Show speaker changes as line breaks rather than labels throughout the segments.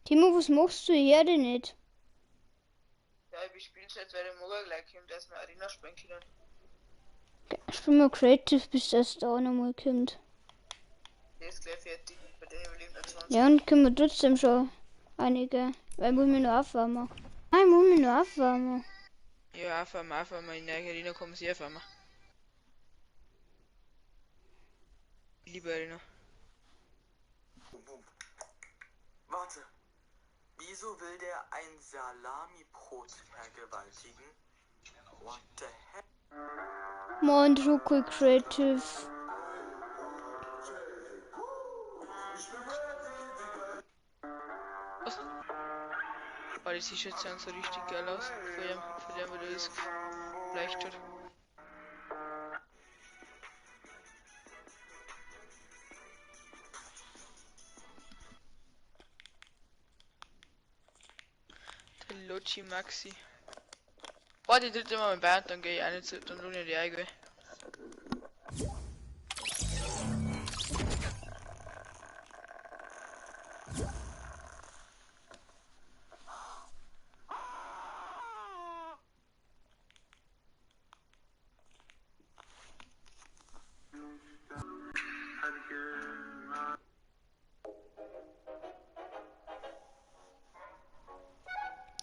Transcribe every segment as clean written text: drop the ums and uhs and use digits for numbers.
Timo, was machst du hier denn nicht?
Ja, ich spiele jetzt, weil der Morgen gleich kommt, dass wir Arena spielen können.
Spiel mal Creative, bis das da nochmal kommt.
Der ist gleich fertig. Bei denen überleben noch 20.
Ja, und können wir trotzdem schon einige. Weil ich muss mich noch aufwärmen. Nein, ich muss mich noch aufwärmen.
Ja, aufwärmen, aufwärmen. In der Arena kommen sie aufwärmen. Liebe Arena.
Warte. Wieso will der ein Salamibrot vergewaltigen? What the hell?
Moin, Drucke Creative.
Was? Oh, die T-Shirts sehen so richtig geil aus. Von dem, wie das leicht hat. Der Logi Maxi. Boah, die dritte Mal mit Bayern, dann gehe ich eine zu, dann lohne ich die eigene.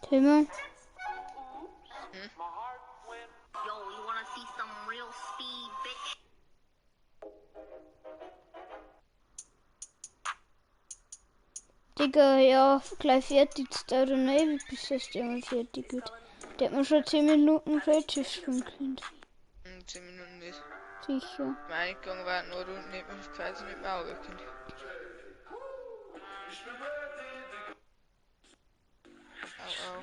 Timo?
Yo, you wanna see some real speed, bitch?
Digga, ja, gleich fertig. Das dauert noch ewig, bis das Ding fertig wird. Der hat mir schon 10 Minuten Creative spielen können.
10 Minuten nicht.
Sicher.
Meine gegangen war nur unten nicht mehr quasi mit dem Auge können. Au, au.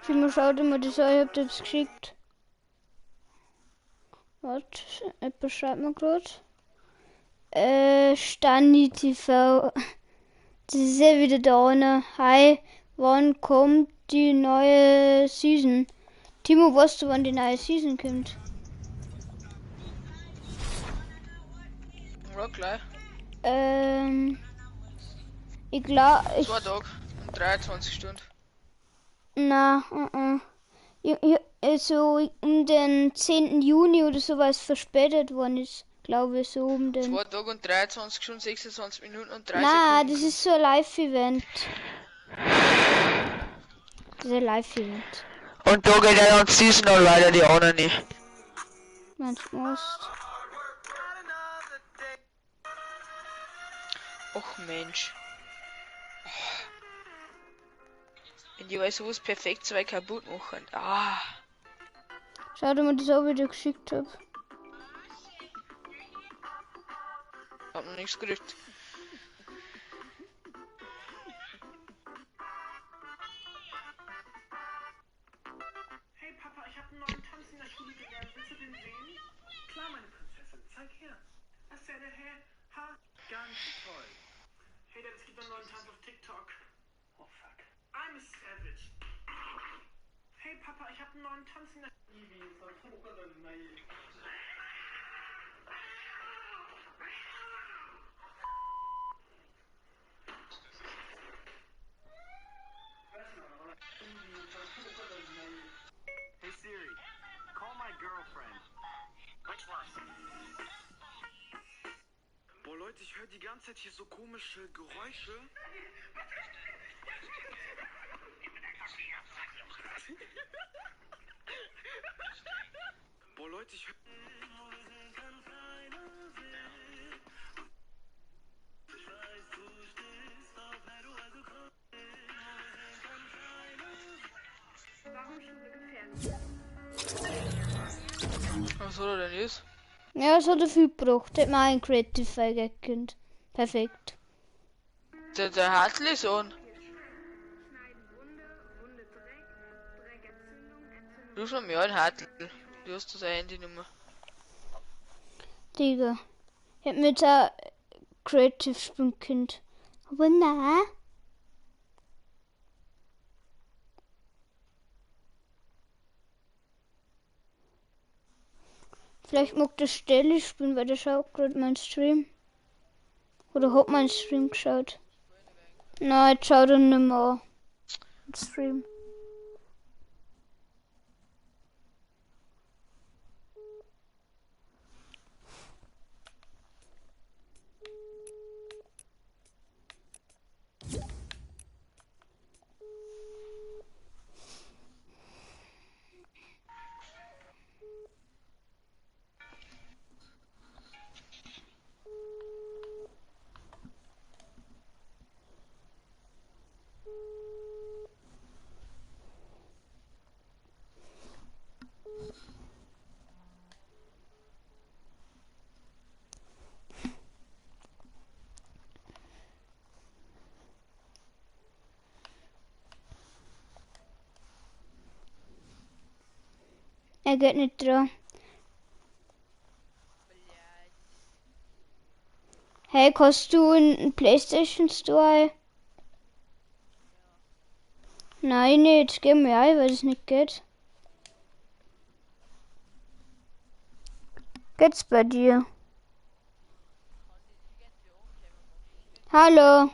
Timo, schau dir mal das an, ich hab dir das geschickt. Warte, jemand schreibt mir grad. Stani TV. Das ist ja wieder da einer. Hi, wann kommt die neue Season? Timo, weißt du, wann die neue Season kommt?
Ja, gleich.
Ich glaub, ich
2 Tage und 23 Stunden.
Na, so um den 10. Juni oder so, weil es verspätet worden ist, glaube ich, so um den.
2 Tage und 23 Stunden, 26 Minuten und 3
Na,
Sekunden.
das ist so ein Live-Event. Das ist ein Live-Event.
Und da geht ja dann Season noch leider die anderen nicht.
Meinst du was?
Och Mensch. Wenn die weiß, sowas perfekt zwei kaputt machen. Ah.
Schau dir mal das an, wie ich dir geschickt hab.
Hab noch nichts gekriegt.
Hey Papa, ich hab einen neuen Tanz in der Schule gelernt. Willst du den sehen? Klar, meine Prinzessin, zeig her. Was ist der Herr? Ha, ganz toll. Hey Dad, es gibt einen neuen Tanz auf TikTok. Oh fuck. I'm a savage. Hey Papa, ich hab einen neuen Tanz in der
Hey Siri, call my girlfriend. Which one? Boah Leute, Leute, ich höre die ganze Zeit hier so komische Geräusche. Boah, Leute, ich höre.
Was soll er denn jetzt?
Ja, es hat er viel gebraucht. Hätte man ein Creative eingehen. Perfekt.
Der Hartl ist on. Du schon mehr ein Hartl. Du hast seine Handynummer.
Digga. Hätte mir auch Creative spielen können. Aber nein. Vielleicht mag der Stelle spielen, weil der schaut gerade meinen Stream. Oder hat meinen Stream geschaut. Nein, jetzt schaut er nicht mehr an. Stream. Er geht nicht dran. Hey, kannst du in den PlayStation Store? Nein, nicht. Geh mir ein, weil es nicht geht. Geht's bei dir? Hallo.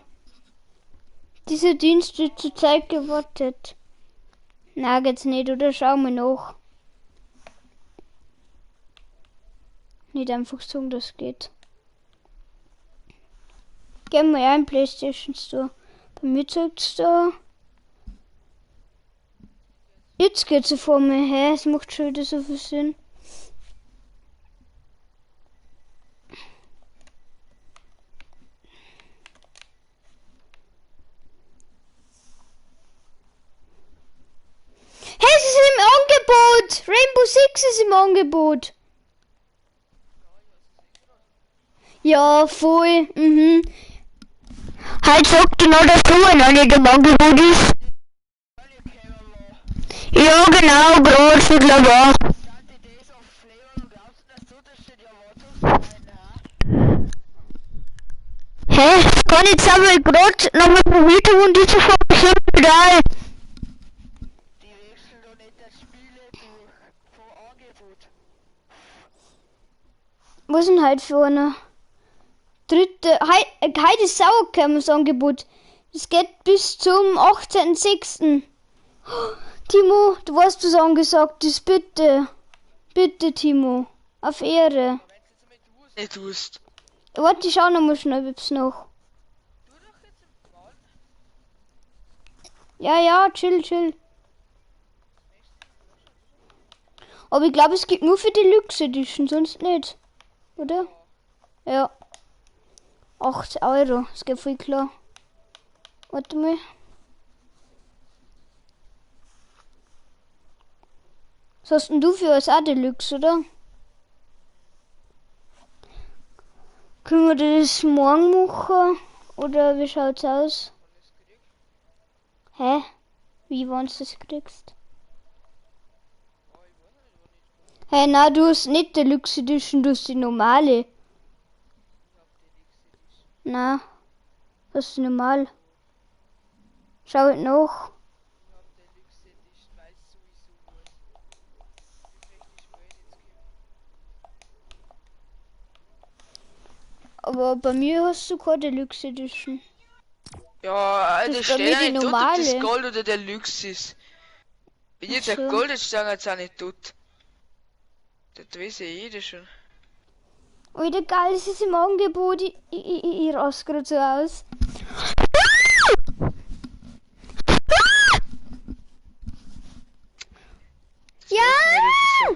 Dieser Dienst wird zurzeit gewartet. Na, geht's nicht, oder? Schau mal nach. Nicht einfach sagen, das geht. Gehen wir ja in PlayStation Store. Bei mir zeigt's da. Jetzt geht's vor mir her. Es macht schon wieder so viel Sinn. Hey, es ist im Angebot! Rainbow Six ist im Angebot! Ja, voll. Mhm. Halt sagt du noch dazu, wenn er nicht im Angebot ist. Ja, genau, gerade, ich glaube auch. Hä? Kann ich jetzt aber gerade nochmal probiert und diese Folge wieder.
Die wechseln doch nicht das Spiele durch vom Angebot.
Was denn halt für einer? Dritte, heute ist sauer das Angebot. Es geht bis zum 18.06. Timo, du weißt, was angesagt ist. Bitte. Bitte, Timo. Auf Ehre.
Nicht tust.
Warte, ich schau noch mal schnell, ob's noch. Ja, ja, chill, chill. Aber ich glaube, es gibt nur für Deluxe Edition, sonst nicht. Oder? Ja. 8 Euro, das geht voll klar. Warte mal. Was hast denn du für als auch Deluxe, oder? Können wir das morgen machen? Oder wie schaut's aus? Hä? Wie wann du das kriegst? Hä, na, du hast nicht Deluxe Edition, du hast die normale. Na, das ist normal. Schau halt nach. Aber bei mir hast du keine Deluxe Edition.
Ja,
Das
das
ist bei
steht
mir
ja
die
nicht dort, ob das
normale.
Gold oder Deluxe ist. Wenn jetzt
Ach
ein
so.
Gold ist, sagen jetzt auch nicht dort. Das weiß ja jeder schon.
Alter, geil, das ist im Angebot. Ich raste grad so aus. Ja!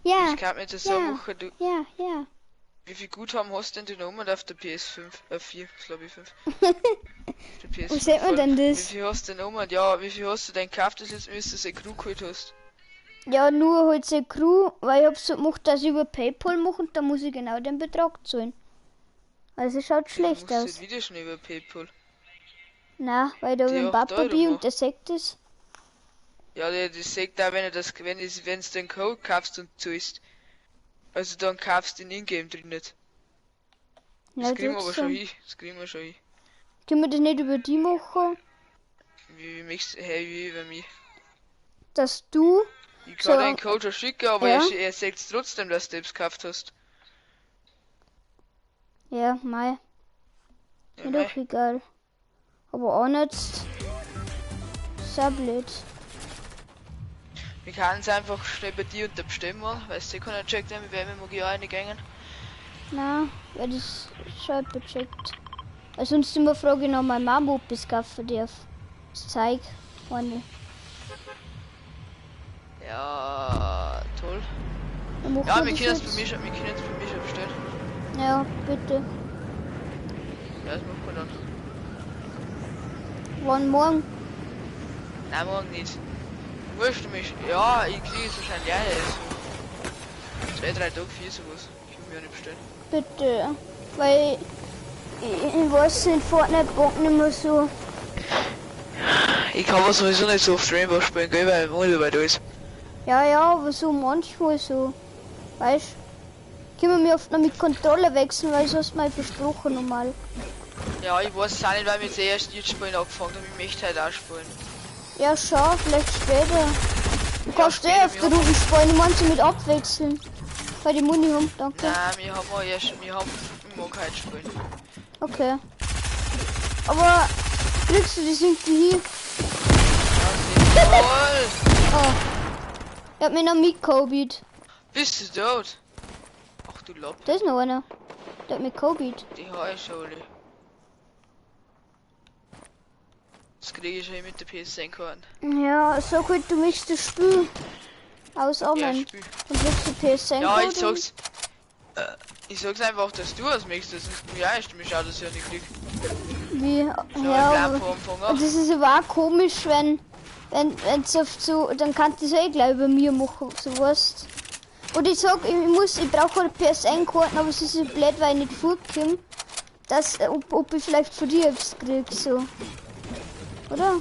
Ja,
Ich kann mir das so
Ja.
machen, du.
ja, ja.
Wie viel Guthaben hast denn du noch auf der PS5? 4, glaube ich 5. Der PS5
Wo sieht man denn das?
Wie viel hast du denn nochmal? Ja, wie viel hast du denn gekauft, dass jetzt müsstest du Crew geholt hast?
Ja, nur halt so Crew, weil ich hab's so gemacht, dass ich über PayPal mache und da muss ich genau den Betrag zahlen. Also schaut schlecht
Du musst
aus.
halt wieder schon über PayPal.
Na, weil da
Die
mit dem
8
Papa
Euro
bin und
macht.
der sagt das.
Ja, der das sagt auch, wenn du das, wenn es, wenn's den Code kaufst und zahlst. Also dann kaufst du den Ingame drin nicht. Das
Ja,
kriegen wir aber schon
trotzdem.
hin. Das kriegen wir schon hin.
Können wir das nicht über die machen,
Wie möchtest hey, wie über mich?
dass du.
Ich kann
So.
den Code schon schicken, aber
Ja.
er sagt trotzdem, dass du es gekauft hast.
Ja, mei.
Ja,
Mir
mei.
doch egal. Aber auch nicht. So blöd.
Wir können es einfach schnell bei dir unter bestimmen, weil du keiner checkt, mit wem wir auch reingegangen.
Na, weil das schon gecheckt. Weil sonst immer frage ich noch meine Mama, ob ich es kaufen darf. Das zeig. Meine.
Ja, toll.
Dann machen
Ja, wir
das
können es
jetzt.
bei mir schon, wir können es bei mir schon bestellen.
Ja, bitte.
Ja, das machen wir dann.
Wann morgen?
Nein, morgen nicht. Wurscht mich. Ja, ich kriege es wahrscheinlich auch nicht. So 2, 3 Tage, 4 sowas. Ich will mir ja nicht bestellen.
Bitte. Weil ich weiß nicht, Fortnite bockt nicht mehr so.
Ich kann aber sowieso nicht so oft Rainbow spielen, gell, weil mein Mutter da ist.
Ja, ja, aber so manchmal so. Weißt du? Können wir mir oft noch mit Kontrolle wechseln, weil sonst mal versprochen normal.
Ja, ich weiß es auch nicht, weil wir jetzt erst jetzt spielen angefangen haben. Ich möchte halt auch spielen.
Ja, schau, vielleicht später. Du kannst eh
später,
öfter
wir haben-
Rufen spielen, ich meine sie mit abwechseln. Weil die Muni haben, danke.
Nein, wir haben auch erst, wir haben, ich mag halt spielen.
Okay. Aber kriegst du das irgendwie hin?
Ja, sehr toll!
Oh. Ich hab mir noch mitgekobiert.
Bist du tot? Ach du Lapp,
Da ist noch einer. Der hat mich gekobiert.
die hab ich schon alle. Das kriege ich schon mit der PS10-Karten.
Ja, sag halt, du möchtest das Spiel
Ja,
ausarmen.
Spiel.
Dann kriegst du PS10
Ja, ich
Code und-
sag's. Ich sag's einfach, dass du was möchtest. Ja, ich mich auch, dass ich ja nicht krieg.
Wie?
So,
Ja,
ja,
aber,
von Anfang
und
an.
das ist aber auch komisch, wenn wenn's oft so, dann kannst du das eh gleich über mir machen, so weißt. Und ich sag, ich brauche halt PSN-Karten, aber es ist so blöd, weil ich nicht vorkomme, dass, ob ich vielleicht von dir etwas krieg, so. Oder?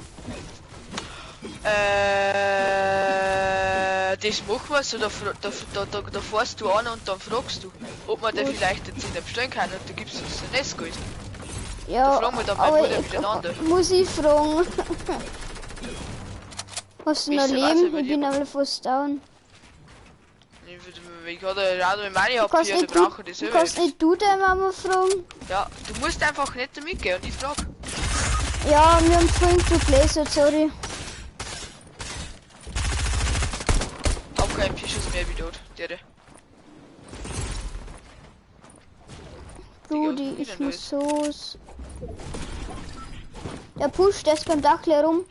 Das machen wir so, da fährst du an und dann fragst du, ob man da vielleicht jetzt nicht bestellen kann und du gibst uns dann das Geld.
Ja,
Da fragen wir dann meine
aber
Mutter
ich,
miteinander.
muss ich fragen. Hast du noch
Weißt du was,
Leben?
über
Ich
die-
bin aber fast down.
Ich hatte ja mit meine
Du
hab
kannst
hier, da
nicht du,
brauche ich das
du
selber.
kannst nicht du deine Mama fragen?
Ja, du musst einfach nicht damit gehen und ich frag.
Ja, wir haben vorhin zu gelesen, sorry.
Hab keinen Pisches mehr wie dort, der.
Brudi,
wie
ich
denn
muss so. Der pusht, der ist beim Dach herum.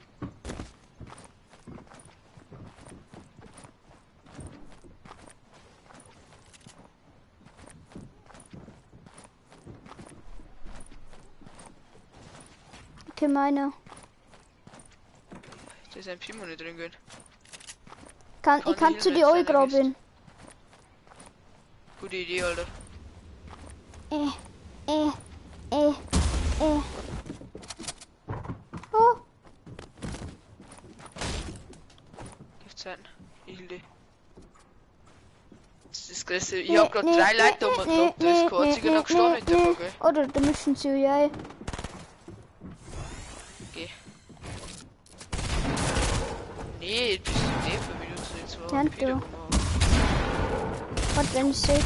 Okay, meine.
Da ist ein Pimo nicht drin gehen.
Kann,
Kann
ich kann
ich
zu
nicht
dir
sein,
graben.
Gute Idee, Alter.
Oh,
Gibt's einen? Ich will die. Das ist das Größte. Ich hab grad drei Leute um und da ist kein einziger noch gestorben in der Folge.
Oder da mischen sie ja.
Geh. Nee, bist du nicht für Minuten jetzt war
Ja,
Peter
du.
gemacht.
Warte, wenn ich sehe.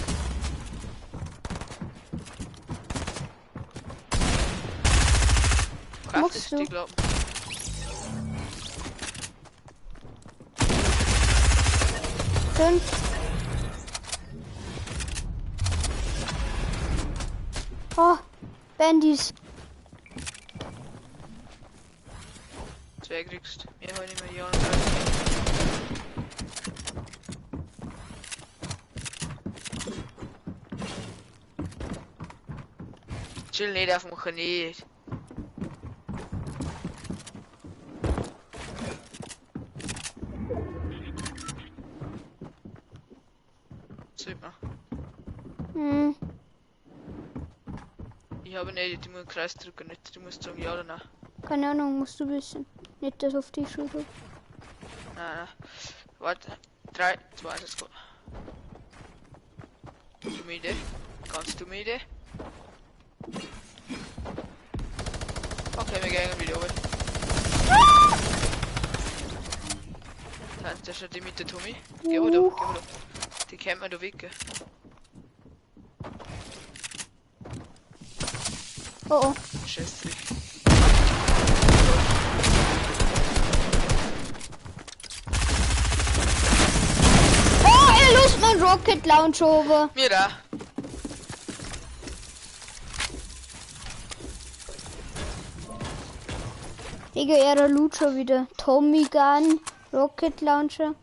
Kraft
Machst
ist
du?
die glauben.
Fünf. Oh, Bandys.
Zwei kriegst. Mehr hol ich mir die anderen. Chill nicht auf dem Knie. Super.
Hm.
Ich habe nicht, ich muss einen Kreis drücken, nicht, du musst sagen ja oder nein.
Keine Ahnung, musst du wissen. Nicht, dass auf die Schulter.
Nein, nein. Warte. 3, 2, 1, let's go. Dumme Idee. Ganz dumme Idee. Okay, wir gehen wieder runter. Da ist schon die mit der Tommy. Geh mal da, geh mal da. Die kennt man da weg. Gell?
Oh oh.
Scheiße.
Oh, er löst mein Rocket Launcher over.
Mir da.
Digga, er loot schon wieder. Tommy Gun, Rocket Launcher.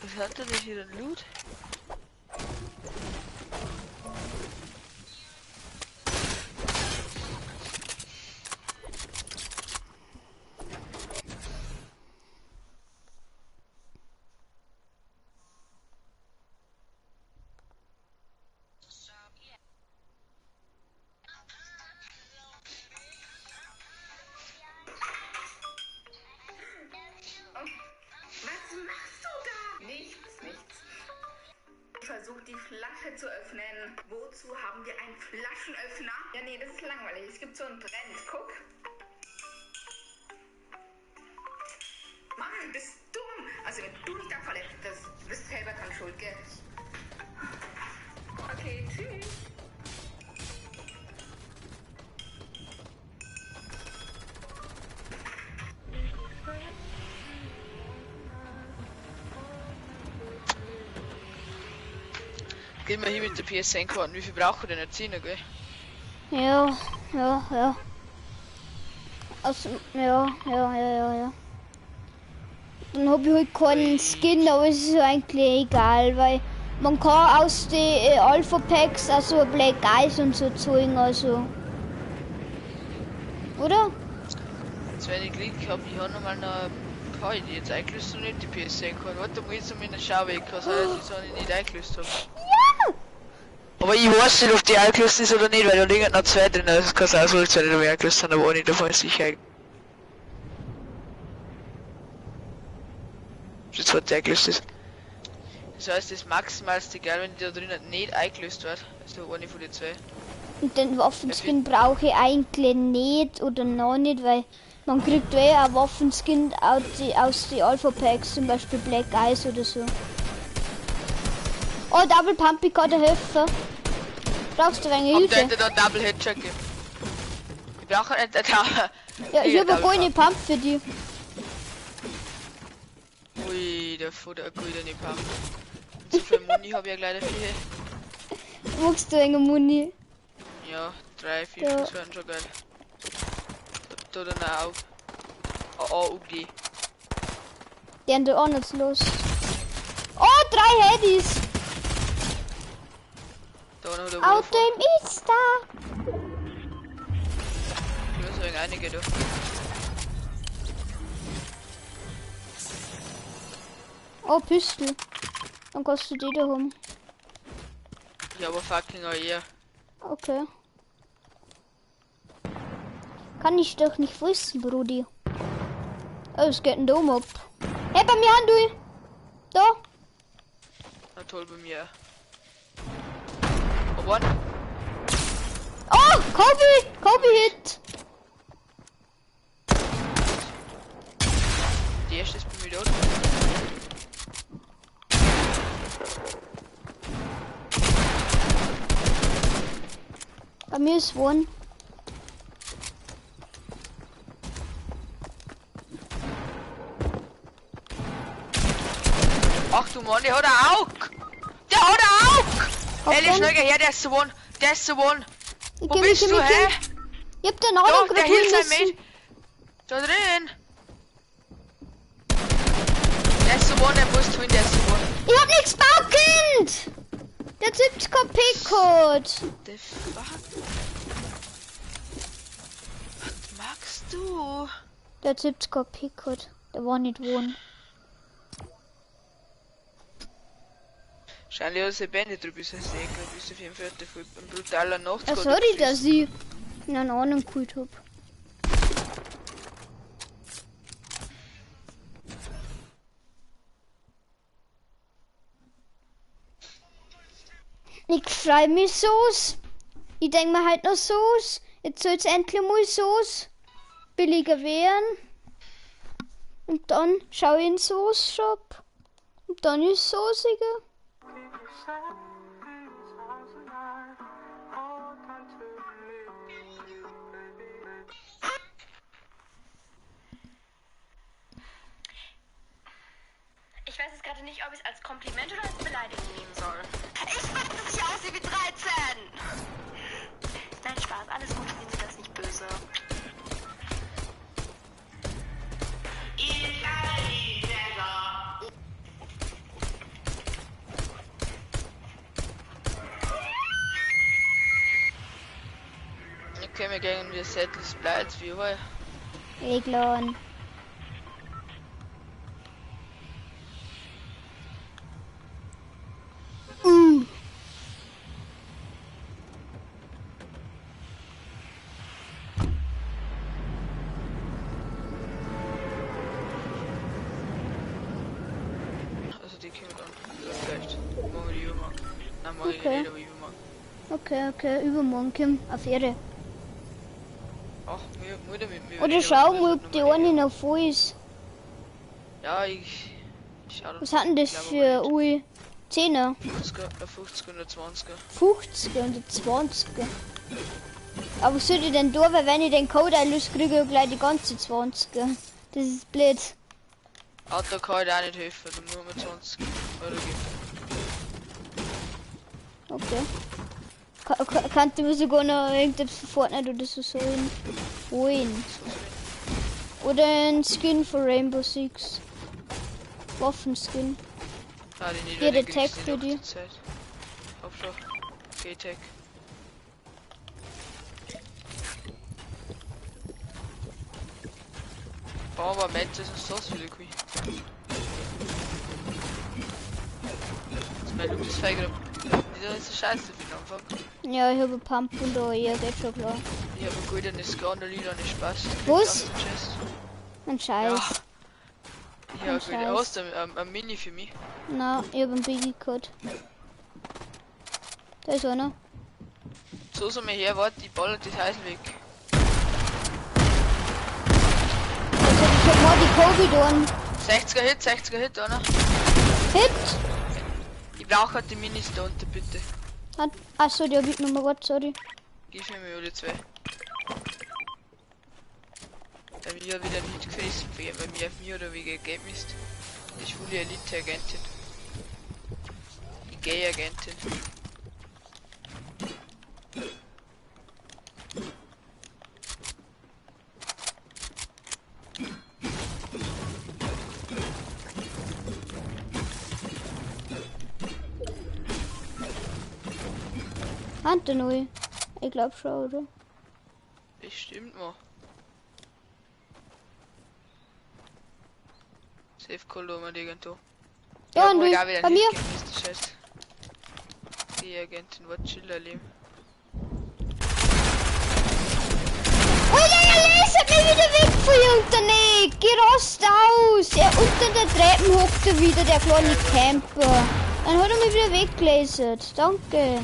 Was hat er denn hier denn Loot?
Was machst du da? Nichts, nichts. Versuch die Flasche zu öffnen. Wozu haben wir einen Flaschenöffner? Ja, nee, das ist langweilig. Es gibt so einen Trend. Guck. Mann, bist dumm. Also, wenn du dich da verletzt, das bist selber dran schuld, gell? Okay, tschüss.
Gehen wir hier mit der PSN-Karten. Wie viel braucht er denn? 10, gell?
Ja, ja, ja. Also, ja. Dann hab ich halt keinen Skin, aber es ist eigentlich egal, weil man kann aus den Alpha Packs also Black Eyes und so zeigen, also. Oder?
Jetzt wenn ich Glück hab, ich hab nochmal noch ein paar, die jetzt eingelöst und nicht die PSN-Karten. Warte, muss ich jetzt mal schauen, weil ich kann sein, dass ich nicht eingelöst hab.
Ja!
Aber ich weiß nicht, ob die eingelöst ist oder nicht, weil da liegen noch zwei drin, also es kann sein, dass zwei nicht eingelöst sind, aber eine davon ist sicher. Das zweite eingelöst ist. Das heißt, das maximalste geil, wenn die da drinnen nicht eingelöst wird. Also eine von den zwei.
Und den Waffenskin brauche ich eigentlich nicht oder noch nicht, weil man kriegt ja auch Waffenskin aus die Alpha Packs, zum Beispiel Black Eyes oder so. Oh, Double Pump, ich kann dir helfen. Brauchst du eine Hilfe?
Ich da Double Headshot gegeben. Ich brauche nicht.
Ja, ich habe eine Pump für die.
Ui, der Futter, goldene Pump. So viel Muni habe ich ja gleich dafür.
Magst du eine Muni?
Ja, 3, 4 Schuss wären schon geil. Da dann auch. AUG.
Die haben da auch nicht los. Oh, 3 Headies!
Da
Auto im ist da!
Ich muss sagen, einige da.
Oh, Pistol. Dann kannst du die da haben.
Ich habe fucking hier.
Okay. Kann ich doch nicht wissen, Brudi. Oh, es geht ein Dom ab. Hey, bei mir an, du! Da!
Na toll, bei mir. Oh, one.
Oh, Kobe! Kobe Hit!
Die erste ist bei mir dort.
Bei mir ist one.
Ach du Mann, der hat ein Auge! Der hat ein Auge! Elli, schnell geh her, der ist the one! Der ist the one!
Ich
Wo bist du, hä?
Ich hab den anderen
Da, der hielt sein Mate! Da drin! Der ist the one, der muss tun, der ist the one.
Ich hab nichts gebaut, Kind! Der hat 70 KP-Code.
The fuck? Was magst du?
Der hat 70 KP-Code. Der war nicht wohnen.
Wahrscheinlich hat sie Bände drüber, ist das du bist auf jeden Fall ein brutaler Nacht.
Ja, sorry, dass ich einen anderen geholt hab. Ich freu mich so. Ich denk mir halt noch so. Jetzt soll's endlich mal so billiger werden. Und dann schau ich in den Soße-Shop. Und dann ist soßiger.
Ich weiß jetzt gerade nicht, ob ich es als Kompliment oder als Beleidigung nehmen soll.
Ich weiß, dass ich aussehe wie 13!
Nein, Spaß, alles gut, nehmen Sie das nicht böse.
Okay, wir gehen wir Settles bleibt wie überall.
Eglon.
Also die können wir dann vielleicht morgen oder übermorgen. Nein, morgen
Okay.
nicht, aber übermorgen.
Okay, übermorgen komm, auf Ehre.
Ach, mir damit mir.
Oder schau mal, ob die eine noch voll ist.
Ja, ich schau.
Was hat denn das für Ui? 10er?
50er, 50er oder 20er.
50er und 20er. Aber was soll ich denn da, weil wenn ich den Code einlöse, kriege ich gleich die ganze 20er. Das ist blöd.
Auto kann ich auch nicht helfen, du nur mit 20 Euro geben.
Okay. Kannst du mir sogar noch irgendetwas für Fortnite oder so holen? Oder ein Skin für Rainbow Six. Waffenskin.
Ah, die nicht,
Hier,
weil
der
den
Tag
kriegst du
für
nicht
die.
auf die Zeit. Hab schon. G-Tag. Aber Mensch, das ist so wieder cool. Das ist mein Lukas Feiger. Das ist so scheiße für den Anfang.
Ja, ich habe Pump und da, ja, geht schon klar.
Ich habe gut eine Skandalina, eine Spaß.
Was? Ein Scheiß.
Ja,
Ein
gut.
Scheiß.
Hast du ein Mini für mich?
Na, ich habe einen Biggie gehabt. Da ist einer.
So, so mir her, warte, ich baller das Eisen weg.
Also, ich hab mal die Kobe da.
60er Hit, 60er Hit, oder?
Hit!
Ich brauche halt die Minis da unten, bitte.
Achso, die hab ich noch mal was, sorry.
Gib mir mal alle zwei. Bei mir hat wieder ein Hit gefressen, bei mir auf mir oder wie gegeben ist. Die schwule Elite-Agentin. Die Gay-Agentin.
Hat der neu? Ich glaub schon, oder?
Bestimmt mal. Safe Call wir irgendwo.
Ja, und
du,
bei mir.
Die Agentin war chill erleben.
Oh ja, er lasert mich wieder weg von unter Nick. Geh raus aus. Er unter der Treppen hockt er wieder, der kleine Camper. Dann hat er mich wieder weggelasert. Danke.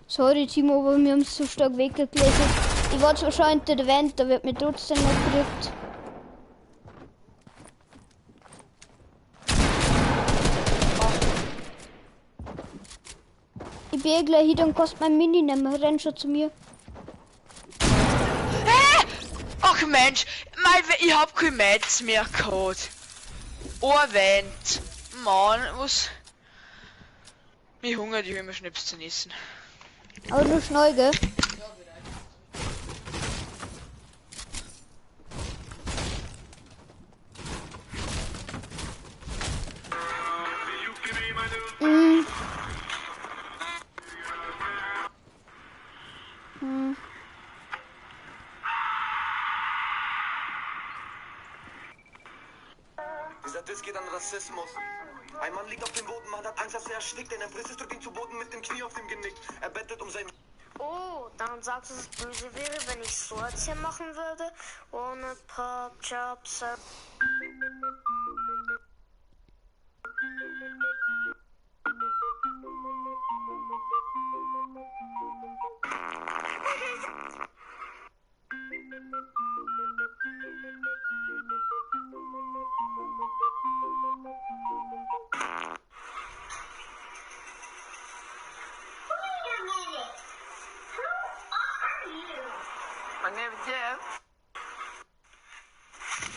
Sorry, Timo, aber wir haben es so stark weggelasert. Ich war zwar schon hinter der Wand, da wird mir trotzdem noch gekriegt. Ich bin eh gleich hier und kostet mein Mini nicht mehr. Renn schon zu mir.
Ach, Ach Mensch, mein, ich hab kein Metz mehr gehabt. Erwähnt. Mann, was. Mir hungert, ich will mir Schnips zu essen.
Aber nur schnell, gell? Mm. Mm.
Dieser Diss geht an Rassismus. Ein Mann liegt auf dem Boden, man hat Angst, dass er erstickt, denn er frisst, es drückt ihn zu Boden mit dem Knie auf dem Genick. Er bettelt um sein...
Oh, dann sagst du, dass es böse wäre, wenn ich so etwas hier machen würde. Ohne Pop, Chop, Sir.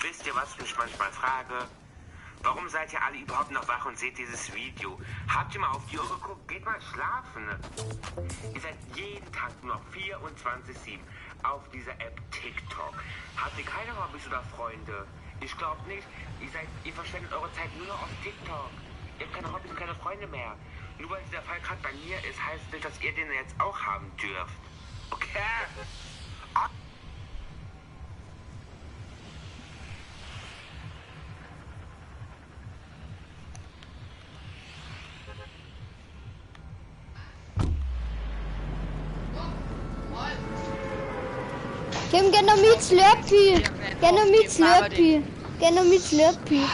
Wisst ihr, was ich mich manchmal frage? Warum seid ihr alle überhaupt noch wach und seht dieses Video? Habt ihr mal auf die Uhr geguckt? Geht mal schlafen. Ihr seid jeden Tag nur noch 24/7 auf dieser App TikTok. Habt ihr keine Hobbys oder Freunde? Ich glaube nicht. Ihr verschwendet eure Zeit nur noch auf TikTok. Ihr habt keine Hobbys und keine Freunde mehr. Nur weil dieser Fall gerade bei mir ist, heißt nicht, dass ihr den jetzt auch haben dürft. Okay?
Kim, geh noch mit Slurpee. Geh noch mit Slurpee. Geh noch mit Slurpee.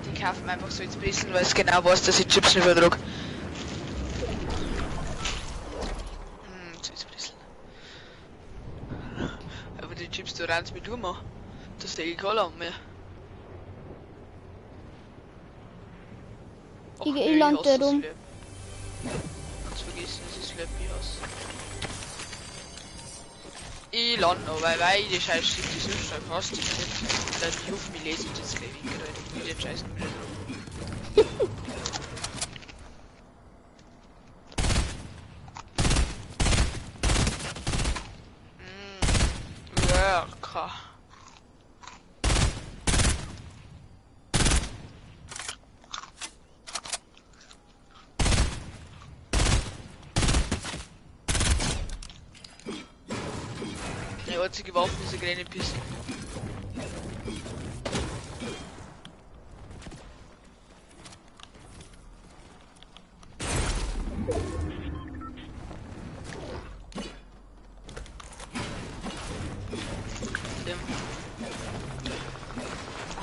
Die kaufen einfach so ins Bissen, weil es genau weiß, dass ich Chips nicht vertrag. So ins Bissen. Aber die Chips, du rennst mit um. Das sehe ich kein Land mehr.
Ich lande rum.
Ganz vergessen, dass ich Slurpee hasse. Ich lande noch, weil ich die Scheiße die sonst schon fast nicht. Ich hoffe, mich lese ich das gleich wieder. Ich will den Scheiß nicht wieder drauf. Lecker. Die einzige Waffe ist eine kleine Pistole.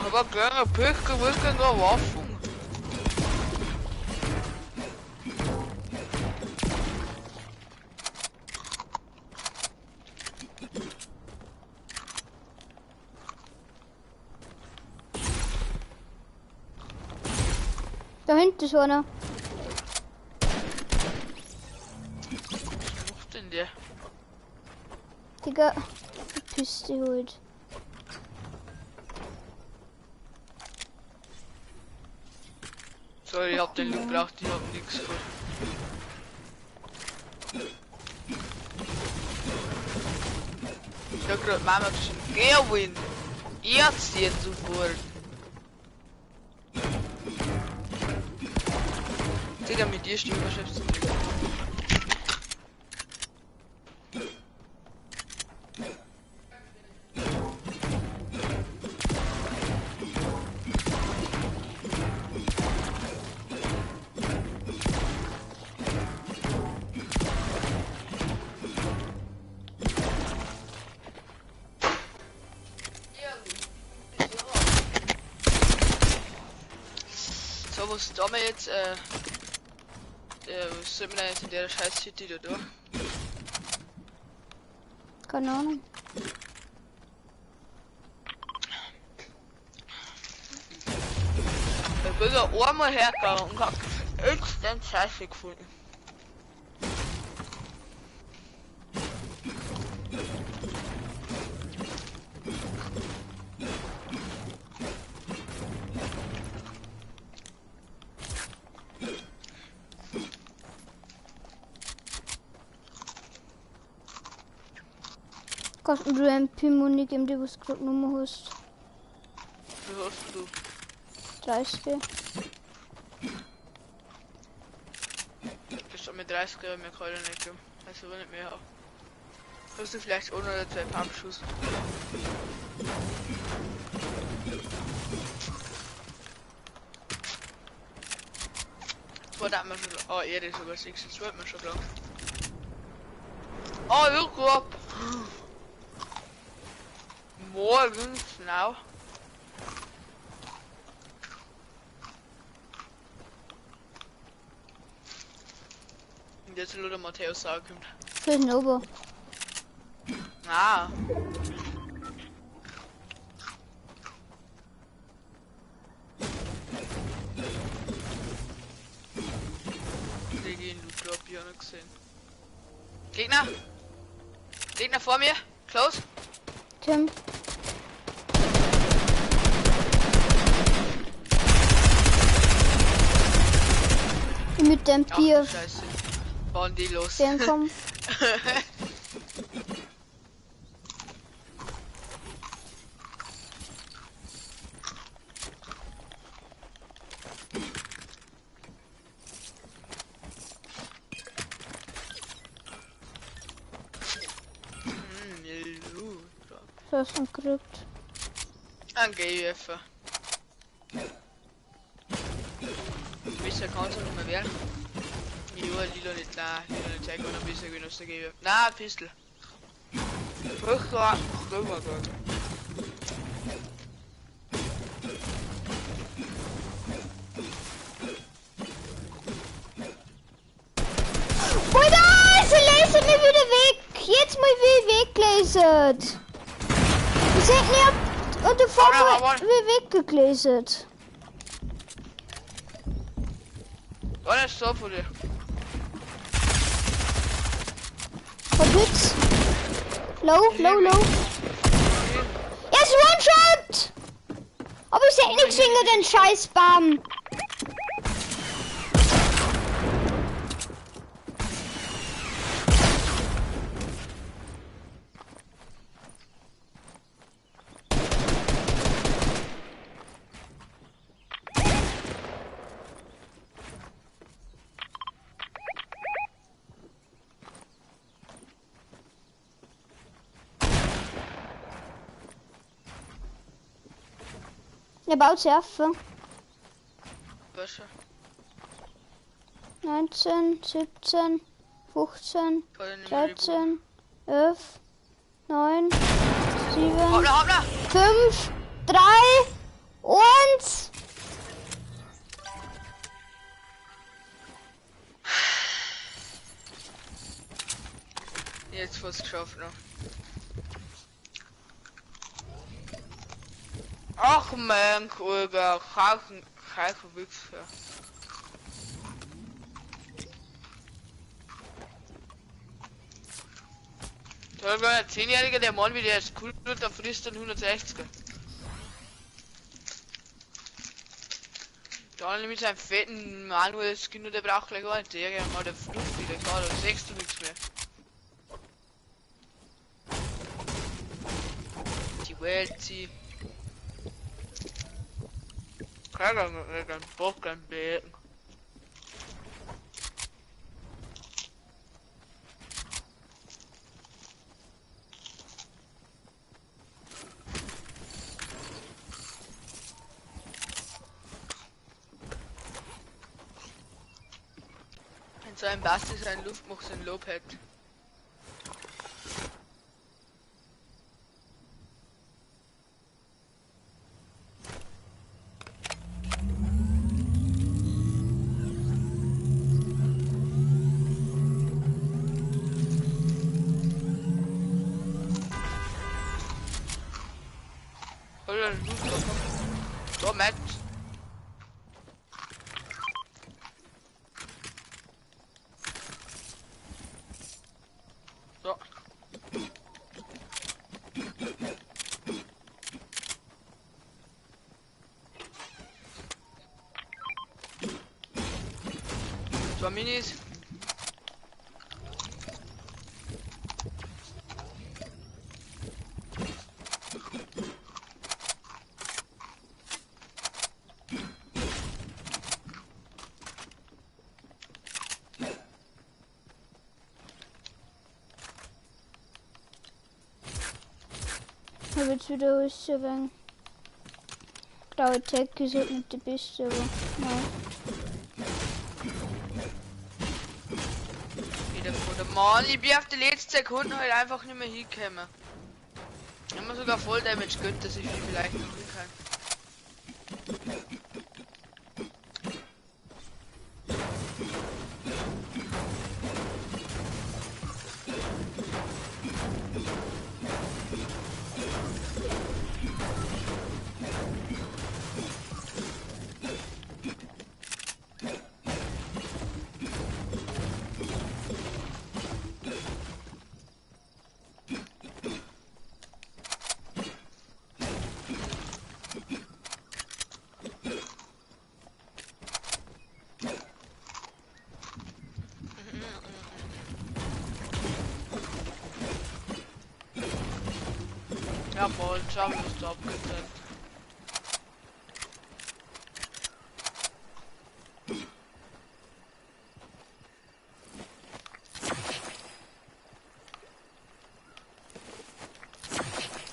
Aber kleine Picke, wirklich eine Waffe.
Da hinten ist einer.
Was macht denn der?
Digga, die Piste holt.
Sorry, ich hab den Loot gebraucht, ich hab nichts geholt. Ich hab grad Mama geschrieben, Gerwin! Jetzt jetzt sofort! Digga, mit dir stimmt wahrscheinlich zu trinken. So, was da wir jetzt, was soll man denn jetzt in der scheiß City da durch?
Keine Ahnung.
Ich bin da einmal hergegangen und hab instant Scheiße gefunden.
Kannst du ein MP-Muni geben, die was gerade Nummer hast?
Wie hast du?
30.
Das ist mit 30 aber mehr kann ich nicht geben. Also wenn nicht mehr haben. Hast du vielleicht ohne oder zwei Pumpschuss? Zwei hat man schon. Oh, er ist sogar 6, das wird man schon lang. Oh, look up! Morgens now. Und jetzt nur der Matthäus sagen.
Für den Ober.
Ah. Digi, du Drop hier noch gesehen. Gegner! Gegner vor mir! Close!
Tim. Mit dem Bier.
Scheiße. Bauen die los.
Fernkampf. Das ist gekriegt.
Ein GF. Bisher kannst du nicht mehr werden. Jo, lila nicht, nein, lila nicht zeigen, und bisher gewinnt aus der GF. Na, Pistol. Furchtbar, rüber, Gott.
Alter, sie lesen mich wieder weg. Jetzt mal wie weggelesen. Ich seh nicht, und du vor mir weggelesen.
Alles so von dir.
Hab Hits. Low, low, low. Er ist One-Shot! Aber ich seh nichts wegen den Scheiß-Bam. Er baut sich auf.
Was?
19, 17, 15, 13, 11, 9, 7,
hoppla, hoppla.
5, 3, 1.
Jetzt fast geschafft noch. Ach mein Kollege, kein Wichser. Da war ein 10-Jähriger, der Mann, wie der ist cool wird, der frisst dann 160er. Dann mit seinem fetten Manuel Skin, der braucht gleich gar nicht. Der mal der Fluff wieder, klar, da siehst du nichts mehr. Die Welt, sie. Kein Bock, kein Beten. In so einem Basti sein Luftmacht sein Loped. So, Matt. So. Zwei Minis.
habe jetzt wieder alles ein wenig. Graue Tech ist halt nicht die beste, aber nein.
Wieder vor der Mann, ich bin auf die letzten Sekunden halt einfach nicht mehr hingekommen. Ich hab mir sogar voll Damage gönnt, dass ich mich vielleicht noch hin kann. Jawohl, schauen wir, was da abgeht.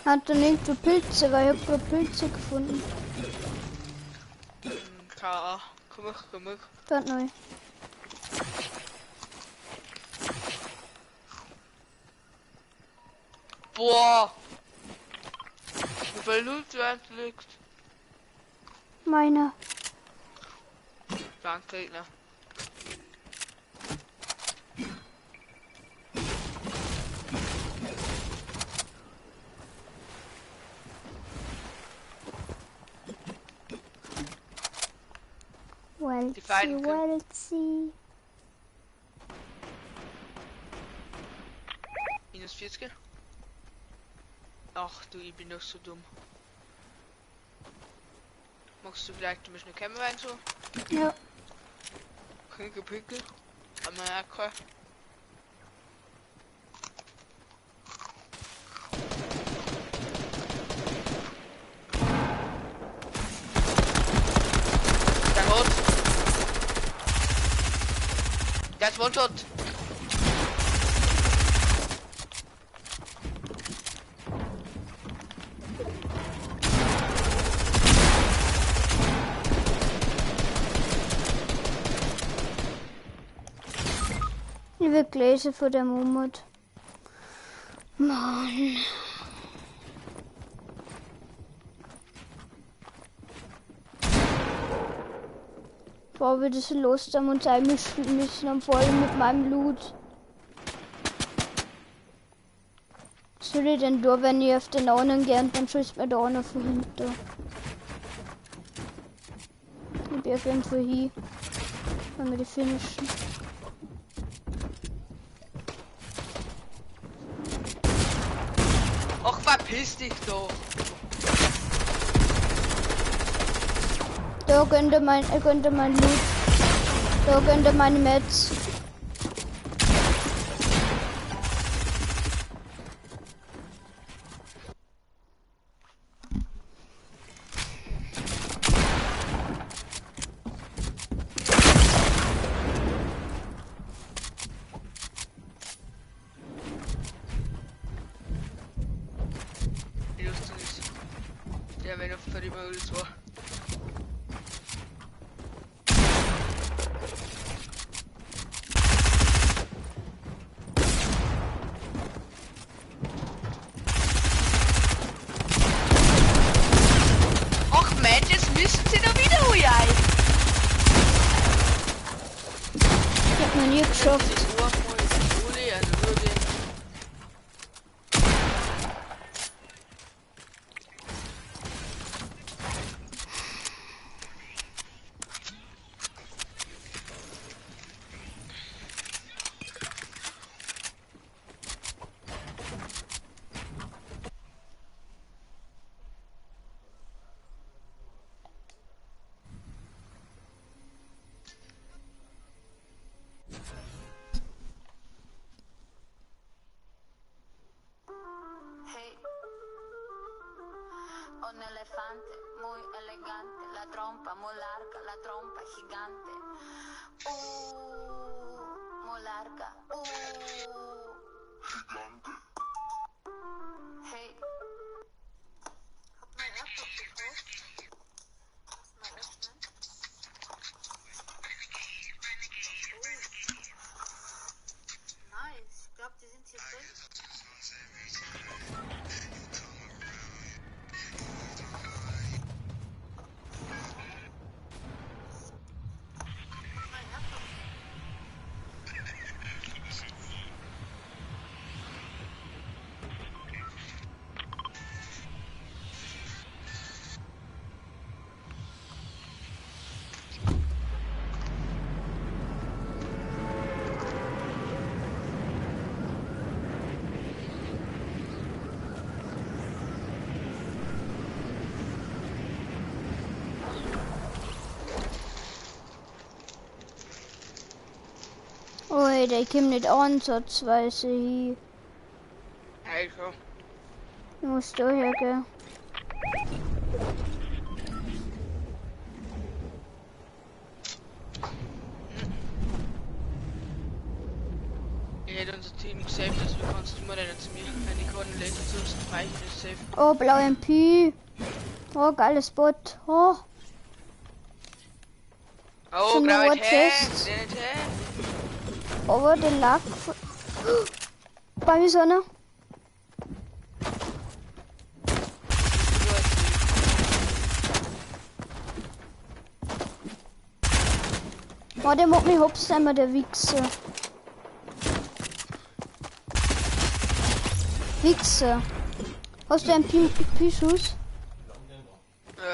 Hat er nicht so Pilze, weil ich hab grad Pilze gefunden.
Keine Ahnung. Komm ich, komm ich.
Dort neu.
Boah! Wie viel Loot liegt?
Meiner.
Danke, Gegner. Die Feinde
Welzi.
Minus 40. Ach du, ich bin doch so dumm. Magst du vielleicht ein bisschen kämen rein so?
Ja.
Pickel, Pickel. Haben wir ja keinen. Der hat. Der ist One-Shot.
Ich will Gläser vor der Moment. Mann. Boah, wir das so los haben uns einmischen müssen und vor allem mit meinem Loot. Was soll ich denn da, wenn ich auf den anderen gehe und dann schießt mir der einer von hinten. Ich bin auf jeden Fall hier. Wenn wir die finishen.
Ach, verpiss dich doch!
Da könnte mein Loot. Da könnte meine Mets.
Der wenn auf der war. Ach Mensch, jetzt müssen sie doch wieder ui.
Ich hab noch nie geschafft.
Un elefante muy elegante, la trompa muy larga, la trompa gigante. Muy larga. Gigante. Hey.
Alter, ich komm nicht ansatzweise hin.
Also.
Ich muss da hergehen.
Ich hätte unser Team gesaved, also du kannst immer nicht zu mir. Wenn ich kann, lässt sonst reichen ist safe.
Oh, blau MP. Oh, geiles Bot. Oh.
Oh, grab it her.
Aber der lag. Bei mir ist einer. Oh, der macht mich hops einmal, der Wichser. Wichser. Hast du einen P-Schuss?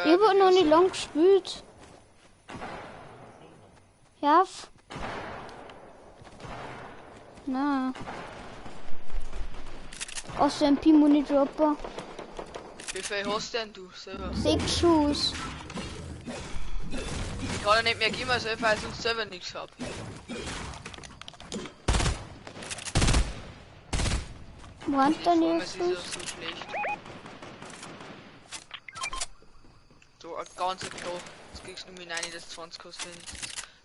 Ich hab noch nicht lang gespielt. Ja. Na. Hast du einen P-Money-Dropper?
Wie viel hast denn du selber?
6 Schuss.
Ich kann ja nicht mehr geben, also weil ich sonst selber nichts hab.
Wo
denn jetzt? Ist so schlecht. So, ein ganzer Klo. Jetzt kriegst du nur 9, das 20 kostet.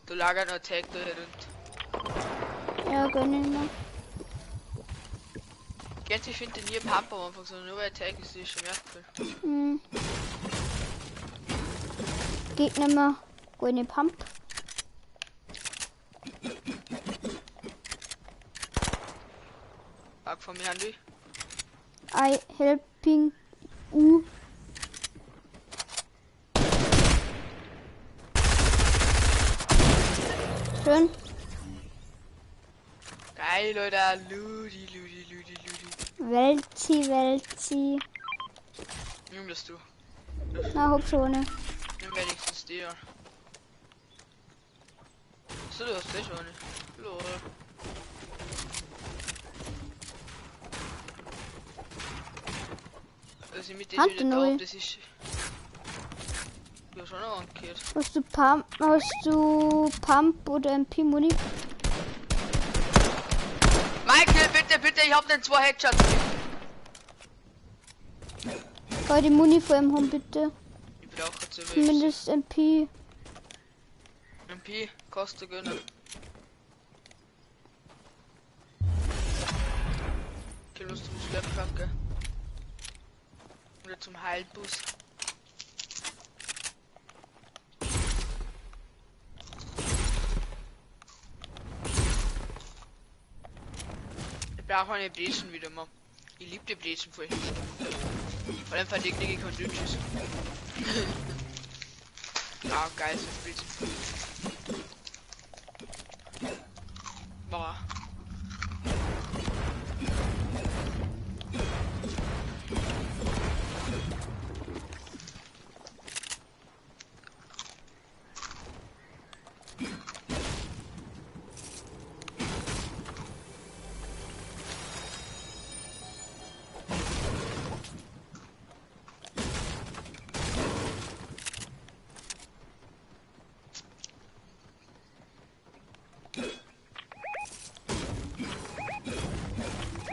Du lagert noch Tag da und.
Ja, gönn ich mir.
Jetzt, ich finde nie Pump am Anfang, sondern nur weil Tag ist, ist schon wertvoll.
Mhm. Geht nicht mehr. Goldene Pump.
Back von mir, Handy.
I helping U. Schön.
Geil, Leute. Ludi, ludi, ludi, ludi.
Welzi, Welzi.
Nimm das du.
Na, hab schon.
Nimm wenigstens dir. So, du hast dich schon. Lol. Also mit dem wieder da, das ist. Ja, schon noch angekehrt.
Hast du Pump oder MP Muni?
Michael, bitte, bitte, ich hab den 2 Headshots.
Bei die Muni vor ihm haben, bitte.
Ich brauche jetzt
zumindest MP.
MP kostet gönnen. Okay, los zum Schlepptruck, gell? Oder zum Heilbus. Ich brauche eine Brezen wieder mal. Ich liebe die Brezen voll. Vor allem verdiene ich kein Dünnschiss. Ah, geil, so Brezen. Boah.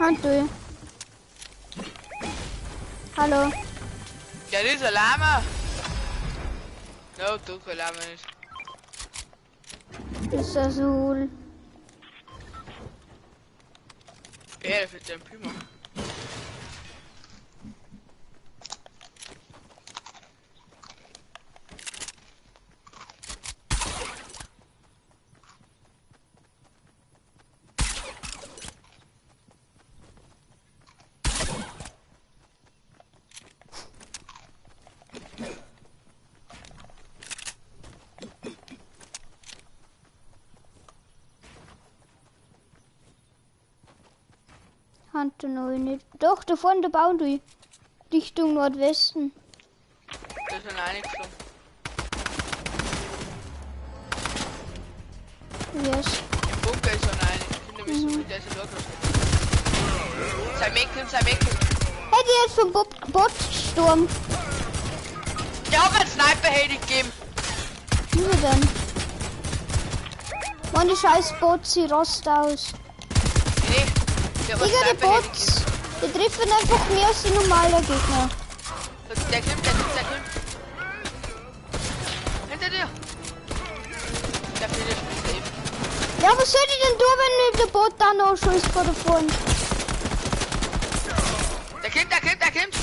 Hallo. Hallo.
Ja, das ist ein Lama. No, du kein Lama nicht.
Das ist Azul.
Ja, der wird ein Puma.
Nicht. Doch, da vorne, da bauen die. Richtung Nordwesten.
Da ist einer reingeflogen.
Yes.
Im Bunker ist einer rein. Hinter mir ist so, der ist ein Locker. Sei Mäkel, sei Mäkel.
Hey, die ist vom Botsturm.
Der hat mir einen Sniper-Hate gegeben.
Wieso denn? Mann, die scheiß Bots, sie rost aus.
Nee, der
Digga, die Bots, die treffen einfach mehr als die normalen Gegner.
Der kommt, der kommt, der kommt. Hinter dir. Der findet mich eben.
Ja, was soll ich denn tun, wenn mir der Bot dann noch schießt von da vorne?
Der kommt, der kommt, der kommt.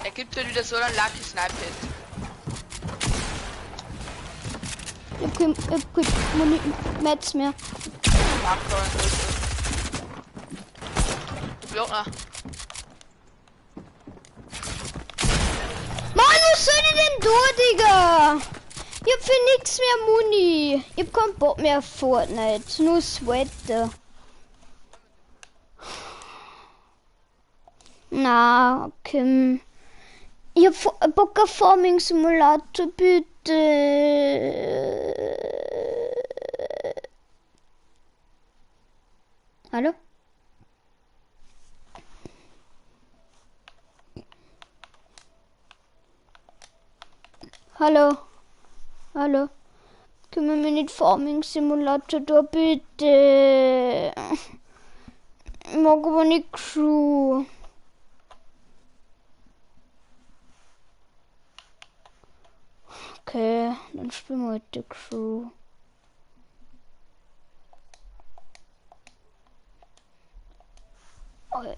Er gibt dir wieder so einen Lucky Snipe Hit.
Ich hab kein Metz mehr. Mann, was soll ich denn tun, Digga? Ich hab für nix mehr Muni. Ich hab keinen Bock mehr auf Fortnite. Nur Sweater. Na, okay. Ich hab Bock auf Farming Simulator, bitte. Hallo? Hallo? Hallo? Können wir nicht Farming Simulator da bitte? Ich mag aber nicht Crew. Okay, dann spielen wir heute Crew. Okay.